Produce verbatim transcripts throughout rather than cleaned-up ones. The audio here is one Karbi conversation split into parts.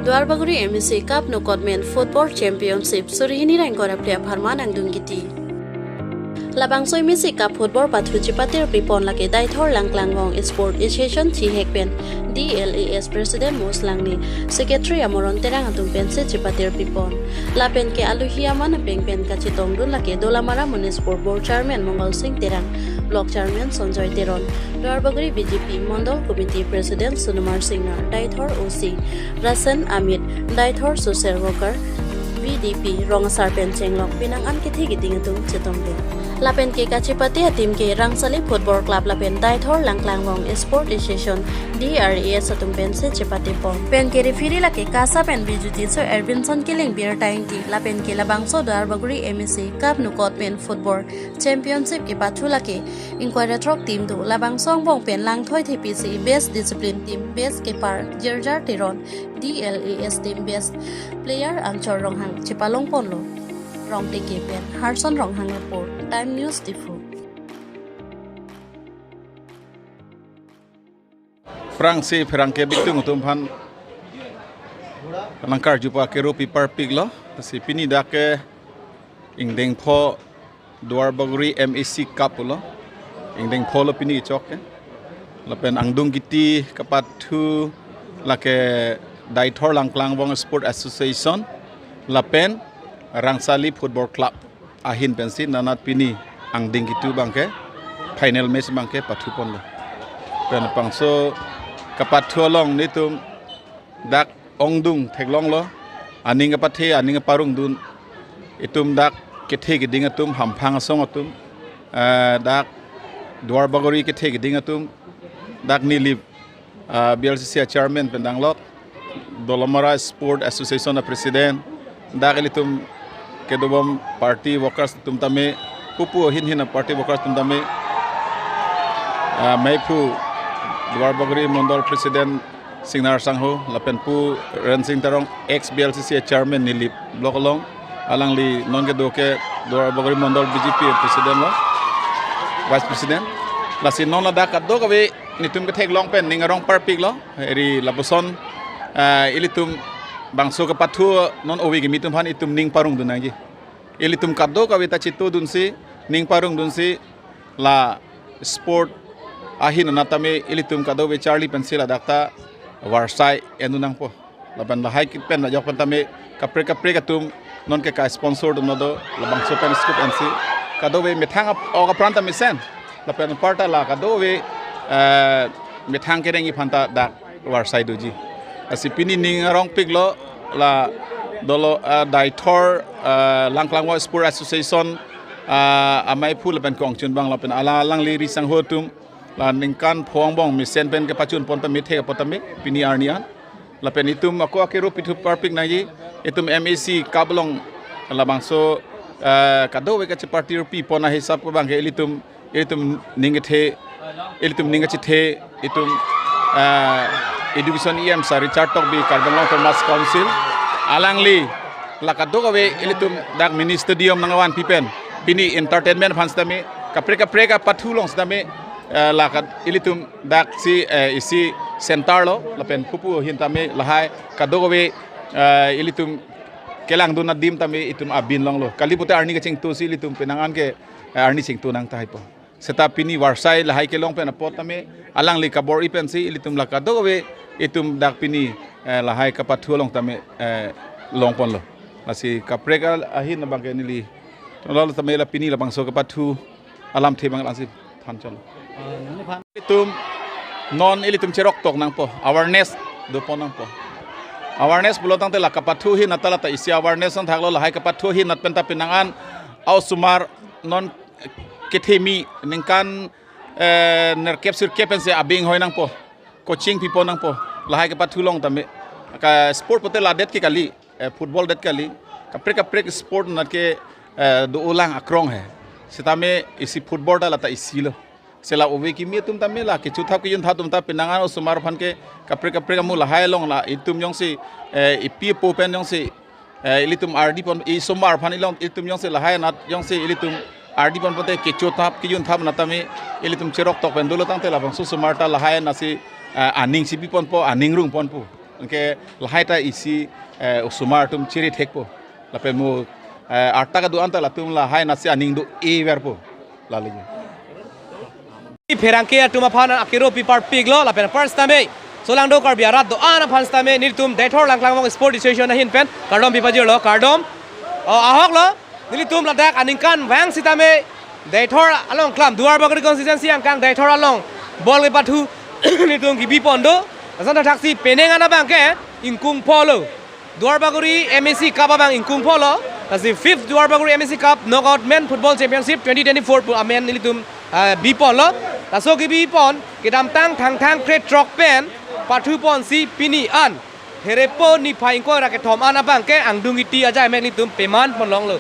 Duarbagori M A C Cup Knockout Men Football Championship suri hini ra ingkoi ra phli apharman angdung kiti. Labangso M A C Cup Football pathu chepatir pipon lake Deithor Langklangvong Sport Association chihek pen D L A S President Mos Langne, Secretary Amoron Terang atum pensi chepatir pipon. Lapen ke aluhi aman apeng pen kachetongdun lake Dolamara Municipal Board Chairman Mongal Sing Terang, Block Chairman Sonjoy Teron, Duarbagori B J P Mondol Committee President Sunumar Singnar, Deithor O C Rasen Amit, Deithor Social Worker, V D P rong asar pen chenglok penang an kethe keding atum chetongdun. Lapen ke kachepate a-team ke Rangsali Football Club lapen Deithor Langklangvong Sport Association, D R A S atum pensi chepatepon. Pen ke referee lake KASA pen Bijutiso Ervinson Killing, Bir Taingti, lapen ke labangso Duarbagori M A C Cup Knockout Men Football Championship kepathu lake ingkoi ra throk team do. Labangso angbong pen Langthoi Thepisi Best Discipline Team, Best Keeper Jirjar Teron, D L A S Team Best Player Anchor Ronghang chepalongponlo. Rongteke pen Harson Ronghang report, Time News Diphu. Aphrangsi pherangke bitung atum aphan nangkarjupo, kerupi parpiklo. Si pini dak ke ingdeng pho Duarbagori M A C Cup lo. Ingdeng pho lo pini chok ke. Lapen angdung kiti kepathu lake Deithor Langklangvong Sport Association lapen Rangsali Football Club ahin pensi nanat pini angdeng kitu abangke final match abangke pathuponlo. Pen bangso kepathu along nelitum dak ongdung theklonglo, aning kepathe, aning keparongdun, itum dak kethe keding atum, hamphang asong atum, eh, dak Duarbagori kethe keding atum, dak Nilip, ah, B L C C a-chairman pen danglok, Dolamara Sport Association a-president, dak ilitum kedobom party workers atum tame, pupu ahin hin a-party workers atum tame, ah, meiphu Duarbagori Mondol President Singnar Sangho, lapen Pu Rensing Terong, ex B L C C a-chairman Nilip Block along, alangli non kedo ke Duarbagori Mondol B J P president lo, vice president. Lasi non ladak kadokave nelitum ketheklong pen ning arong parpiklo, eri lapuson, eh, ilitum bangso kepathu non ove kimi atum aphan itum ning parongdun nangji. Ilitum kadokave ta chetodunsi, ning parongdunsi, la sport ahin anat tame ilitum kadokave charli pensi ladak ta varsai endun nangpo. Lapen lahai kit pen lajok pen tame kaprek kaprek atum non ke ka-sponsor atum do, labangso pen scoop ensi kadokave methang ap-, ok apran ta mesen. Lapen aparta la kadokave, eh, methang kereng-i aphanta dak varsai doji. Lasi pini ning arongpiklo la dolo, eh, Deithor, eh, Langklangvong Sport Association, eh, ameiphu lapen kongchunbang lapen alang alangli ri sangho atum la ningkan pho angbong mesen pen kepachunpon tame, thekpon tame pini arni an. Lapen itum ako akerupi thu parpik nangji, itum M A C Cup along labangso, eh, kadokave kacheparty rupipon ahisap abangke ilitum, ilitum ning kethe, ilitum ning kachethe, itum, eh, Education E M Sir Richard Tokbi, Karbi Anglong Autonomous Council, alangli la kadokave ilitum dak mini stadium nangvanpi pen, pini entertainment aphan sitame, kaprek kaprek apathu along sitame, eh, la kad-, ilitum daksi, eh, isi center lo, lapen pupu ahin tame lahai kadokave, eh, ilitum kelangdun adim tame itum abin longlo. Kali pute arni kachingtusi ilitum penang an ke, eh, arni chingtu nang tahai po. Seta pini varsai lahai kelong pen apot tame alangli kabor-i pensi ilitum la kadokave itum dak pini, eh, lahai kepathu along tame, eh, longponlo. Lasi kaprek al-, ahin abangke neli lo tame la pini labangso kepathu alamthe abang langsi thanchon. Ilitum non ilitum cheroktok nangpo, awareness dopon nangpo. Awareness pulo tangte la kepathu ahin anat ta la ta isi awareness nangthaklo, lahai kepathu ahin anat pen ta penang an a-osomar non kethemi ningkan, eh, nerkep sirkep pensi abing hoi nangpo, coaching pipon nangpo, lahai kepathu along tame. Ka sport pute ladet ke kali, eh, football det kali, kaprek kaprek sport anat ke, eh, do-olang akrong he. Sitame isi football ta la ta isi lo. Si la ove kimi atum tame la kechothap kejunthap atum ta penang an osomar aphan ke kaprek kaprek amu lahai along la itum jongsi, eh, ipi ipo pen jongsi, eh, ilitum ardipon, isomar aphan ilong itum jongsi lahai anat jongsi ilitum ardipon pote kechothap kejunthap anat tame ilitum cheroktok pen dolo tangte labangso osomar ta lahai anatsi, eh, aning chipiponpo, aning rungponpo. Anke lahai ta isi, eh, osomar atum chiri thekpo. Lapen mo, eh, arta kedo-an ta latum lahai nasi aning do-e verpo. Lale. Pherangke atum aphan akero pi parpiklo, lapen apar sitame Solangdo Karbi arat do-an aphan sitame nelitum Deithor Langklangvong Sport Association ahin pen kardom pi pajirlo, kardom. O, ahoklo, nelitum ladak aningkanvang sitame Deithor along klam, Duarbagori constituency angkang Deithor along ball kepathu nelitum kebi pon do. Lason thakthaksi penang an abangke ingkung pholo. Duarbagori M A C Cup abang ingkung pholo. Lasi fifth Duarbagori M A C Cup Knockout Men Football Championship twenty twenty-four pu amen nelitum, ah, bi ponlo. Laso kebi pon kedamtang Thangthang kre throk pen pathu ponsi pini an Herepo niphai ingkoi ra kethom an abangke Angdung Ingti ajaimek nelitum peman ponlonglo.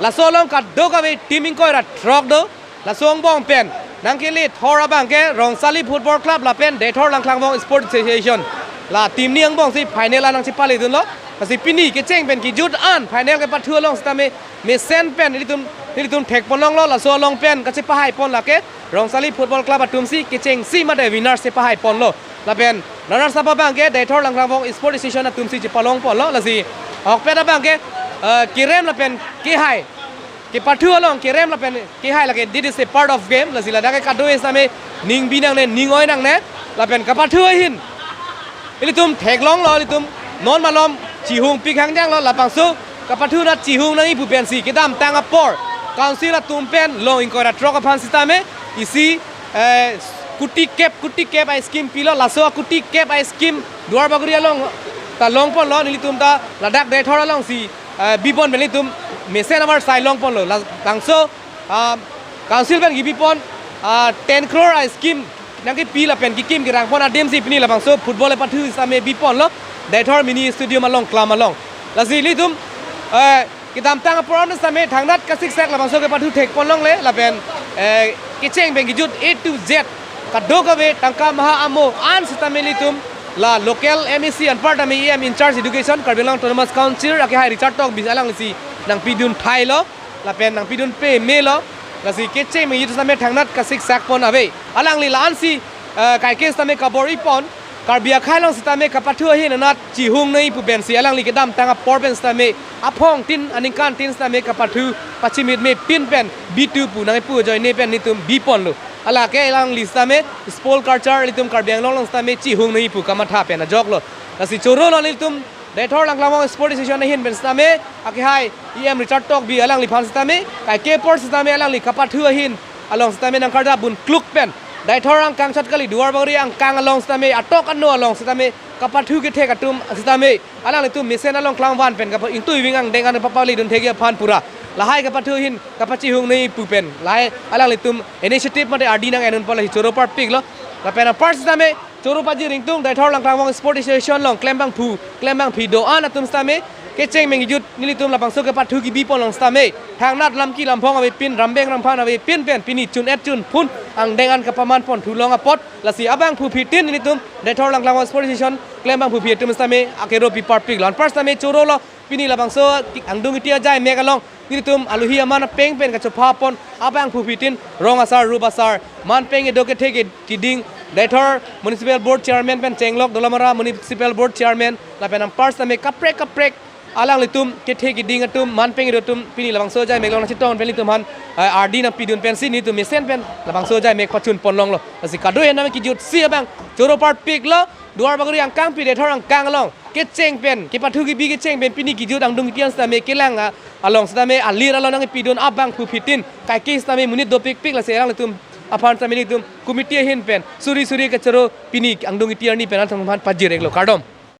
Laso along kadokave team ingkoi ra throk do. Laso angbong pen nangkele thor abangke Rongsali Football Club lapen Deithor Langklangvong Sports Association. La team ni angbongsi final an nangchepale dunlo. Lasi pini kecheng pen kejut an final kepathu along sitame mesen pen nelitum, nelitum thek ponlonglo. Laso along pen kachepahai pon lake Rongsali Football Club atumsi kechengsi mate winners chepahai ponlo. Lapen runners up abangke Deithor Langklangvong Sports Association atumsi chepalong ponlo. Lasi ahokpet abangke, eh, kerem lapen kehai, kepathu along kerem lapen kehai lake, this is a part of game. Lasi ladak ke kado-an sitame ning bi nangne, ning oi nangne. Lapen kepathu ahin ilitum theklonglo, ilitum non malom chihung pik hangjanglo, labangso kepathu nat chihung nangji pu pensi kedamtang apor council atum pen long ingkoi ra throk aphan sitame isi, eh, kuti kep, kuti kep a-scheme pilo. Laso kuti kep a-scheme Duarbagori along ta long ponlo, nelitum ta ladak Deithor alongsi, eh, bi pon pen nelitum mesen avarsai long ponlo. Labangso, ah, council pen kebi pon, ah, ten crore a-scheme nangkepi lapen kekim kerang pon adimsi pini labangso football kepathu sitame bi ponlo Deithor Mini Stadium along klam along. Lasi nelitum, eh, kedamtang apor an sitame thangnat kasiksak labangso kepathu thek ponlongle lapen, eh, kecheng pen kejut A to Z kadokave tangka maha amo an sitame nelitum la local M A C anparta me E M in charge education Karbi Anglong Autonomous Council akehai Richard Tokbi alanglisi nangpidun thailo lapen nangpidun pemelo. Lasi kecheng pen kejut sitame thangnat kasiksak pon ave. Alangli la-ansi, eh, kaike sitame kabor-i pon, Karbi akhei along sitame kepathu ahin anat chihung nangji pu pensi alangli kedamtang apor pen sitame aphong tin aningkan tin sitame kepathu pachimitme pin pen bitu pu nangpu ajoine pen nelitum bi ponlo. Lake alangli sitame sport culture nelitum Karbi Anglong along sitame chihung nangji pu kamatha pen ajoklo. Lasi chorolo nelitum Deithor Langklangvong Sports Association ahin pen sitame akehai E M Richard Tokbi alangliphan sitame kaike apor sitame alangli kepathu ahin along sitame nangkarjap bun kluk pen Deithor angkang chot kali, Duarbagori angkang along sitame atok ano along sitame kepathu kethek atum sitame alanglitum mesen along klangvan pen kapa ingtui ving angdeng an papali dun thekji aphan pura lahai kepathu ahin kapachihung nangji pu pen lahai alanglitum initiative mate ardi nang-en un pon lasi choro parpiklo. Lapen apar sitame choro pajir ingtung Deithor Langklangvong Sports Association along klembangphu, klembangphi do-an atum sitame kecheng pen kejut nelitum labangso kepathu kebi pon along sitame thangnat lamki lamphong avepin, rambeng ramphan avepin pen pini chun-et chunphun angdeng an kapaman pon thulong apot, lasi abangphu phitin nelitum Deithor Langklangvong Sports Association klembangphu phi atum sitame akero pi parpiklo. Anpar sitame chorolo, pini labangso Angdung Ingti ajaimek along nelitum alohi aman apeng pen kachopha pon abangphu phitin rong asar, rup asar, manpeng kedo kethe ke- keding, Deithor Municipal Board Chairman pen chenglok Dolamara Municipal Board Chairman lapen anpar sitame kaprek kaprek alanglitum kethe keding atum, manpeng kedo atum pini labangso ajaimek along nangchetong pen nelitum aphan, eh, ardi nangpidun pensi nelitum mesen pen labangso ajaimek pachun ponlonglo. Lasi kado-an sitame kejutsi abang choro parpiklo. Duarbagori angkangpi, Deithor angkang along kecheng pen kepathu kebi kecheng pen pini kejut Angdung Ingti an sitame kelang, ah, along sitame alir along nangpidun abangphu phitin kaike sitame monit dopikpik, lasi alanglitum aphan sitame nelitum committee ahin pen suri suri kachoro pini Angdung Ingti arni pen atum aphan pajir-iklo, kardom.